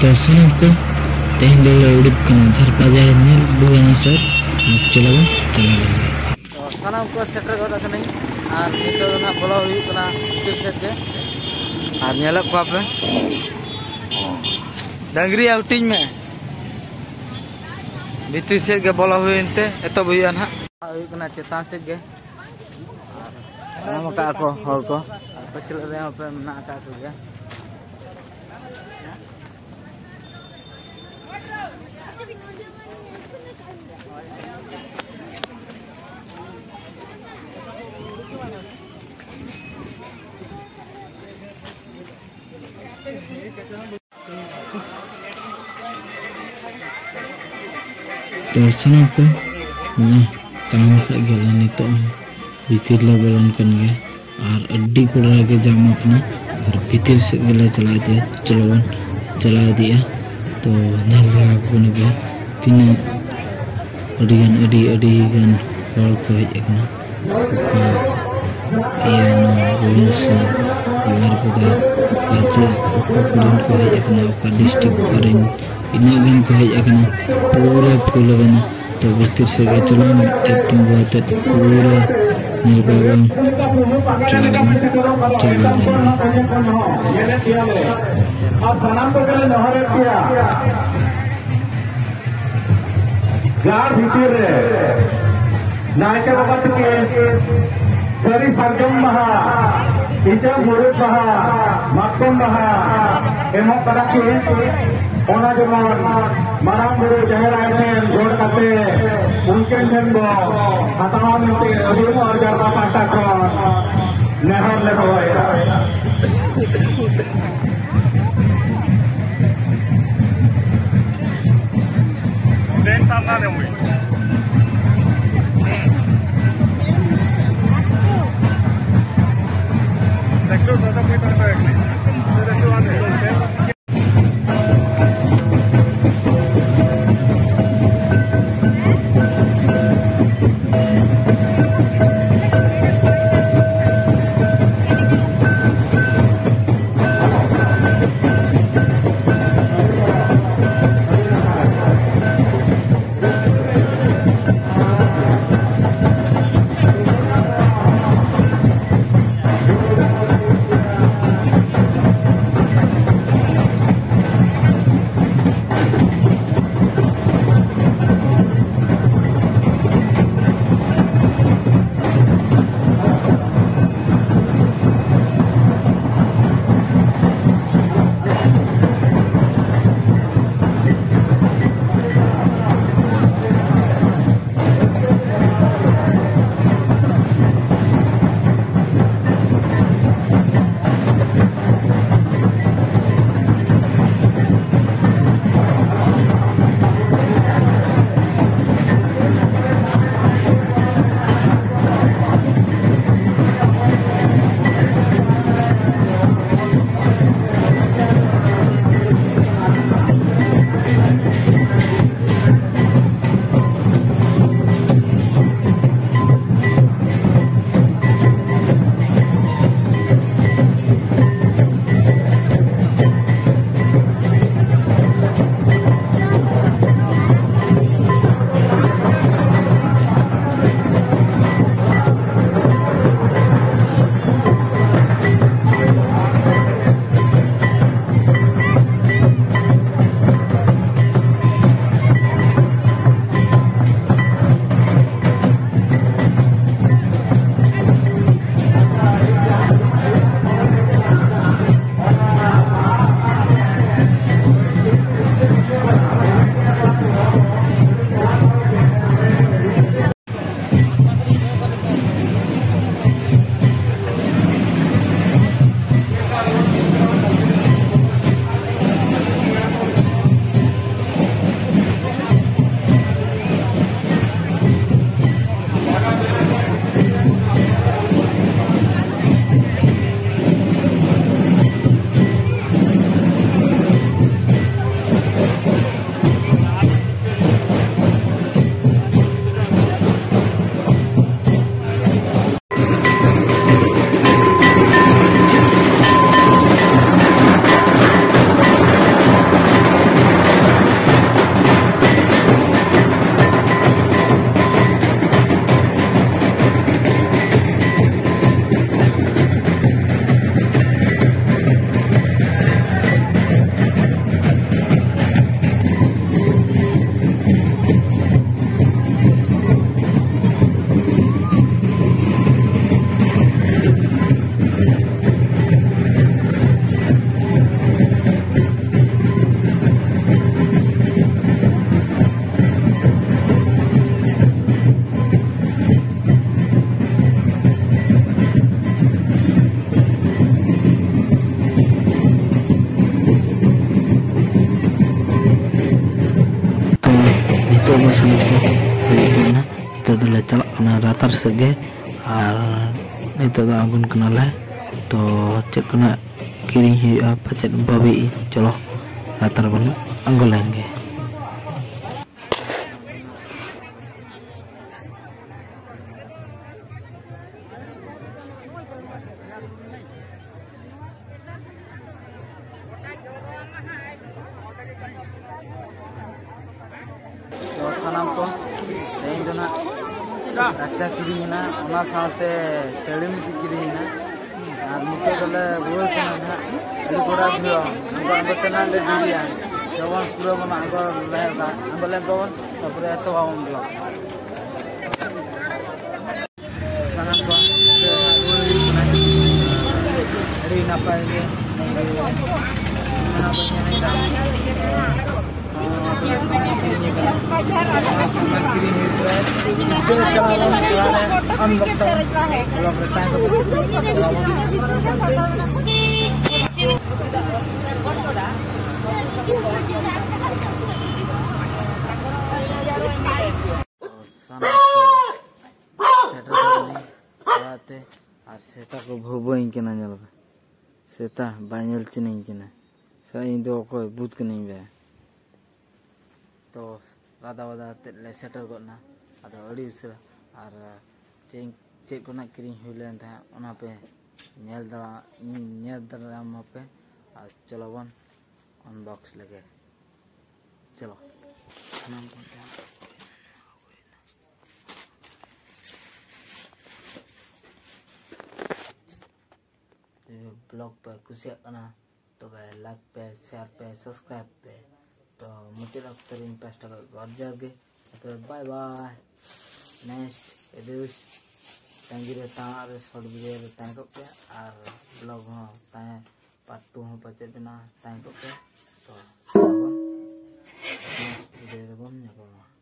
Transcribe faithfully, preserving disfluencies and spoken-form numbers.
ᱛᱚ ᱥᱟᱱᱟᱢ ᱠᱚ, ᱛᱮᱦᱮᱧ ᱫᱚᱞᱮ ᱩᱰᱩᱠ ᱠᱟᱱᱟ ᱡᱷᱟᱨᱯᱟ ᱡᱟᱦᱮᱨ ᱧᱮᱞ ᱵᱷᱩᱵᱚᱱᱮᱥᱚᱨ᱾ ᱟᱨ ᱪᱚᱞᱚ ᱵᱚᱱ ᱪᱟᱞᱟᱣ ᱞᱮᱱ ᱜᱮ᱾ ᱛᱚ ᱥᱟᱱᱟᱢ ᱠᱚ ᱥᱮᱴᱮᱨ ᱜᱚᱫ ᱟᱠᱟᱱᱟᱹᱧ᱾ ᱟᱨ ᱱᱤᱛᱚᱜ ᱫᱚ ᱱᱟᱦᱟᱜ ᱵᱚᱞᱚ ᱦᱩᱭᱩᱜ ᱠᱟᱱᱟ ᱵᱷᱤᱛᱤᱨ ᱥᱮᱫ ᱜᱮ᱾ ᱟᱨ ᱧᱮᱞᱮᱫ ᱠᱚᱣᱟ ᱯᱮ, ᱰᱟᱝᱨᱤ ᱦᱩᱴᱤᱧ ᱢᱮ, ᱵᱷᱤᱛᱤᱨ ᱥᱮᱫ ᱜᱮ ᱵᱚᱞᱚ ᱦᱩᱭᱮᱱ ᱛᱮ ᱮᱛᱚᱦᱚᱵ ᱦᱩᱭᱩᱜᱼᱟ ᱱᱟᱦᱟᱜ᱾ ᱦᱩᱭᱩᱜ ᱠᱟᱱᱟ ᱪᱮᱛᱟᱱ ᱥᱮᱫ ᱜᱮ᱾ ᱟᱨ ᱧᱟᱢ ᱟᱠᱟᱫ ᱠᱚ ᱦᱚᱲ ᱠᱚ, ᱟᱨ ᱯᱟᱹᱪᱷᱞᱟᱹ ᱨᱮᱦᱚᱸ ᱯᱮ ᱢᱮᱱᱟᱜ ᱟᱠᱟᱫ ᱠᱚᱜᱮᱭᱟ᱾ ᱛᱚ ᱥᱟᱱᱟᱢ ᱠᱚ, ᱱᱚᱜᱼᱚᱭ ᱛᱟᱲᱟᱢ ᱟᱠᱟᱫ ᱜᱮᱭᱟᱞᱮ ᱱᱤᱛᱚᱜ ᱦᱚᱸ, ᱵᱷᱤᱛᱤᱨ ᱞᱮ ᱵᱚᱞᱚᱱ ᱠᱟᱱ ᱜᱮᱭᱟ᱾ ᱟᱨ ᱟᱹᱰᱤ ᱜᱚᱴᱟ ᱜᱮ ᱡᱟᱢ ᱟᱠᱟᱱᱟ᱾ ᱟᱨ ᱵᱷᱤᱛᱤᱨ ᱥᱮᱫ ᱜᱮᱞᱮ ᱪᱟᱞᱟᱣ ᱤᱫᱤᱜᱼᱟ᱾ ᱪᱚᱞᱚ ᱵᱚᱱ ᱪᱟᱞᱟᱣ ᱤᱫᱤᱜᱼᱟ᱾ ᱛᱚ ᱧᱮᱞ ᱫᱟᱲᱮᱭᱟᱠᱚ ᱠᱟᱱᱟ ᱯᱮ, ᱛᱤᱱᱟᱹᱜ ᱟᱹᱰᱤ ᱜᱟᱱ, ᱟᱹᱰᱤ, ᱟᱹᱰᱤ ᱜᱟᱱ ᱦᱚᱲ ᱠᱚ ᱦᱮᱡ ᱟᱠᱟᱱᱟ᱾ ᱚᱠᱟ ᱤᱭᱟᱹ ᱱᱚᱣᱟ ᱵᱷᱩᱵᱽᱱᱮᱥᱚᱨ, ᱵᱟᱨᱤᱯᱟᱫᱟ, ᱨᱟᱸᱪᱤ, ᱚᱠᱟ ᱠᱚᱨᱮᱱ ᱠᱚ ᱦᱮᱡ ᱟᱠᱟᱱᱟ, ᱚᱠᱟ ᱰᱤᱥᱴᱨᱤᱠᱴ ᱠᱚᱨᱮᱱ ᱤᱱᱟᱹᱜ ᱜᱟᱱ ᱠᱚ ᱦᱮᱡ ᱟᱠᱟᱱᱟ᱾ ᱯᱩᱨᱟᱹ ᱯᱷᱩᱞ ᱟᱠᱟᱱᱟ᱾ ᱛᱚ ᱵᱷᱤᱛᱤᱨ ᱥᱮᱫ ᱜᱮ ᱪᱚᱞᱚ, ᱢᱤᱫᱴᱮᱡ ᱛᱤᱸᱜᱩ ᱟᱛᱮᱫ ᱯᱩᱨᱟᱹ ᱧᱮᱞ ᱠᱚᱣᱟ ᱵᱚᱱ᱾ ᱪᱚᱞᱚ ᱵᱚᱱ ᱪᱟᱞᱟᱣ ᱞᱮᱱ ᱜᱮ᱾ ᱟᱨ ᱥᱟᱱᱟᱢ ᱠᱚᱜᱮ ᱞᱮ ᱱᱮᱦᱚᱨᱮᱫ ᱯᱮᱭᱟ, ᱜᱟᱲ ᱵᱷᱤᱛᱤᱨ ᱨᱮ ᱱᱟᱭᱠᱮ ᱵᱟᱵᱟ ᱛᱟᱹᱠᱤᱱ ᱥᱟᱹᱨᱤ ᱥᱟᱨᱡᱚᱢ ᱵᱟᱦᱟ, ᱤᱪᱟᱹᱜ ᱢᱩᱨᱩᱫ ᱵᱟᱦᱟ, ᱢᱟᱛᱠᱚᱢ ᱵᱟᱦᱟ ᱮᱢᱚᱜ ᱠᱟᱱᱟ ᱠᱤᱱ᱾ ᱚᱱᱟ ᱡᱮᱢᱚᱱ ᱢᱟᱨᱟᱝ ᱵᱩᱨᱩ ᱡᱟᱦᱮᱨ ᱟᱭᱳ ᱴᱷᱮᱱ ᱜᱚᱰ ᱠᱟᱛᱮ ᱩᱱᱠᱤᱱ ᱴᱷᱮᱱ ᱵᱚ ᱦᱟᱛᱟᱣᱟ ᱢᱮᱱᱛᱮ ᱟᱹᱫᱤᱢ ᱚᱣᱟᱨ ᱡᱟᱨᱯᱟ ᱯᱟᱦᱴᱟ ᱠᱷᱚᱱ ᱱᱮᱦᱚᱨ ᱞᱮ ᱫᱚᱦᱚᱭᱮᱫᱟ᱾ ᱥᱴᱮᱱᱰ ᱥᱟᱢᱱᱟ ᱨᱮ ᱦᱩᱭ᱾ ᱱᱤᱛᱚᱜ ᱫᱚᱞᱮ ᱪᱟᱞᱟᱜ ᱠᱟᱱᱟ ᱞᱟᱛᱟᱨ ᱥᱮᱫ ᱜᱮ, ᱟᱨ ᱱᱤᱛᱚᱜ ᱫᱚ ᱟᱬᱜᱚᱱ ᱠᱟᱱᱟᱞᱮ᱾ ᱛᱚ ᱪᱮᱫ ᱠᱚ ᱱᱟᱜ ᱠᱤᱨᱤᱧ ᱦᱩᱭᱩᱜᱼᱟ ᱯᱟᱪᱮᱫ ᱵᱷᱟᱵᱤ ᱤᱧ᱾ ᱪᱚᱞᱚ ᱞᱟᱛᱟᱨ ᱵᱚᱱ ᱟᱬᱜᱚ ᱞᱮᱱ ᱜᱮ᱾ ᱛᱚ ᱥᱟᱱᱟᱢ ᱠᱚ, ᱛᱮᱦᱮᱧ ᱫᱚ ᱱᱟᱜ ᱨᱟᱪᱟ ᱠᱤᱨᱤᱧ ᱮᱱᱟ, ᱚᱱᱟ ᱥᱟᱶᱛᱮ ᱥᱟᱹᱲᱤᱢ ᱠᱤᱨᱤᱧ ᱮᱱᱟ᱾ ᱟᱨ ᱱᱤᱛᱚᱜ ᱫᱚᱞᱮ ᱨᱩᱣᱟᱹᱲ ᱠᱟᱱᱟ ᱱᱟᱜ᱾ ᱟᱹᱰᱤ ᱜᱚᱲᱟ ᱵᱷᱤᱲ, ᱟᱬᱜᱚ ᱟᱬᱜᱚ ᱛᱮ ᱱᱟᱜ ᱞᱮ ᱫᱮᱨᱤᱜᱼᱟ᱾ ᱡᱮᱢᱚᱱ ᱯᱩᱨᱟᱹ ᱵᱚᱱ ᱟᱬᱜᱚ ᱞᱮ, ᱟᱬᱜᱚ ᱞᱮᱱ ᱜᱮᱵᱚᱱ, ᱛᱟᱨᱯᱚᱨᱮ ᱮᱛᱚᱦᱚᱵ ᱟᱵᱚᱱ vlog᱾ ᱥᱟᱱᱟᱢ ᱠᱚ ᱨᱩᱣᱟᱹᱲ ᱦᱩᱭᱩᱜ ᱠᱟᱱᱟ᱾ ᱟᱹᱰᱤ ᱱᱟᱯᱟᱭ ᱜᱮ᱾ ᱥᱟᱱᱟᱢ ᱠᱤᱨᱤᱧ ᱦᱩᱭᱩᱜ ᱠᱟᱱᱟ᱾ ᱥᱟᱱᱟᱢ ᱠᱤᱨᱤᱧ ᱦᱩᱭᱩᱜ ᱠᱟᱱᱟ᱾ ᱪᱟᱞᱟᱣ ᱞᱮᱱ ᱠᱟᱱᱟ᱾ Unboxing vlog ᱨᱮ ᱛᱟᱦᱮᱸ ᱠᱟᱛᱮ ᱪᱟᱞᱟᱣ ᱞᱮᱱ᱾ ᱥᱟᱱᱟᱢ ᱠᱚ ᱥᱮᱴᱮᱨ ᱠᱟᱱᱟ ᱚᱲᱟᱜ ᱛᱮ, ᱟᱨ ᱥᱮᱛᱟ ᱠᱚ ᱵᱷᱟᱹᱣᱵᱟᱹᱧ ᱠᱟᱱᱟ, ᱧᱮᱞ ᱯᱮ᱾ ᱥᱮᱛᱟ ᱵᱟᱭ ᱧᱮᱞ ᱪᱤᱱᱦᱟᱹᱧ ᱠᱟᱱᱟ᱾ ᱥᱮ ᱤᱧ ᱫᱚ ᱚᱠᱚᱭ ᱵᱩᱡᱽ ᱠᱟᱹᱱᱟᱹᱧ ᱵᱮ? ᱛᱚ ᱨᱟᱫᱟ ᱵᱟᱫᱟ ᱟᱛᱮᱫ ᱞᱮ ᱥᱮᱴᱮᱨ ᱜᱚᱫ ᱱᱟ᱾ ᱟᱫᱚ ᱟᱹᱰᱤ ᱩᱥᱟᱹᱨᱟ ᱟᱨ ᱪᱮᱫ, ᱪᱮᱫ ᱠᱚ ᱱᱟᱜ ᱠᱤᱨᱤᱧ ᱦᱩᱭ ᱞᱮᱱ ᱛᱟᱦᱮᱸᱫ, ᱚᱱᱟ ᱯᱮ ᱧᱮᱞ ᱫᱟᱲᱮᱭᱟᱜ, ᱧᱮᱞ ᱫᱟᱲᱮᱭᱟᱜ ᱢᱟᱯᱮ᱾ ᱟᱨ ᱪᱚᱞᱚ ᱵᱚᱱ unbox ᱞᱮᱜᱮ᱾ ᱪᱚᱞᱚ᱾ ᱥᱟᱱᱟᱢ ᱠᱚ ᱛᱮ᱾ ᱡᱩᱫᱤ vlog ᱯᱮ ᱠᱩᱥᱤᱭᱟᱜ ᱠᱟᱱᱟ, ᱛᱚᱵᱮ like ᱯᱮ, share ᱯᱮ, subscribe ᱯᱮ᱾ ᱛᱚ ᱢᱩᱪᱟᱹᱫ ᱚᱠᱛᱚ ᱨᱮ ᱤᱧ ᱯᱟᱥᱴᱟ ᱠᱷᱚᱱ God bless ᱜᱮ᱾ ᱛᱚᱵᱮ bye bye, next video ᱛᱟᱺᱜᱤ ᱨᱮ, ᱛᱟᱲᱟᱜ ᱨᱮ, short video ᱨᱮ ᱛᱟᱦᱮᱸ ᱠᱚᱜ ᱯᱮ᱾ ᱟᱨ vlog ᱦᱚᱸ ᱛᱟᱦᱮᱸ, part two ᱦᱚᱸ ᱯᱟᱪᱮᱫ ᱵᱮᱱᱟᱣ ᱛᱟᱦᱮᱸ ᱠᱚᱜ ᱯᱮ᱾ ᱛᱚ ᱟᱵᱚᱱ next video ᱨᱮᱵᱚᱱ ᱧᱟᱯᱟᱢᱟ᱾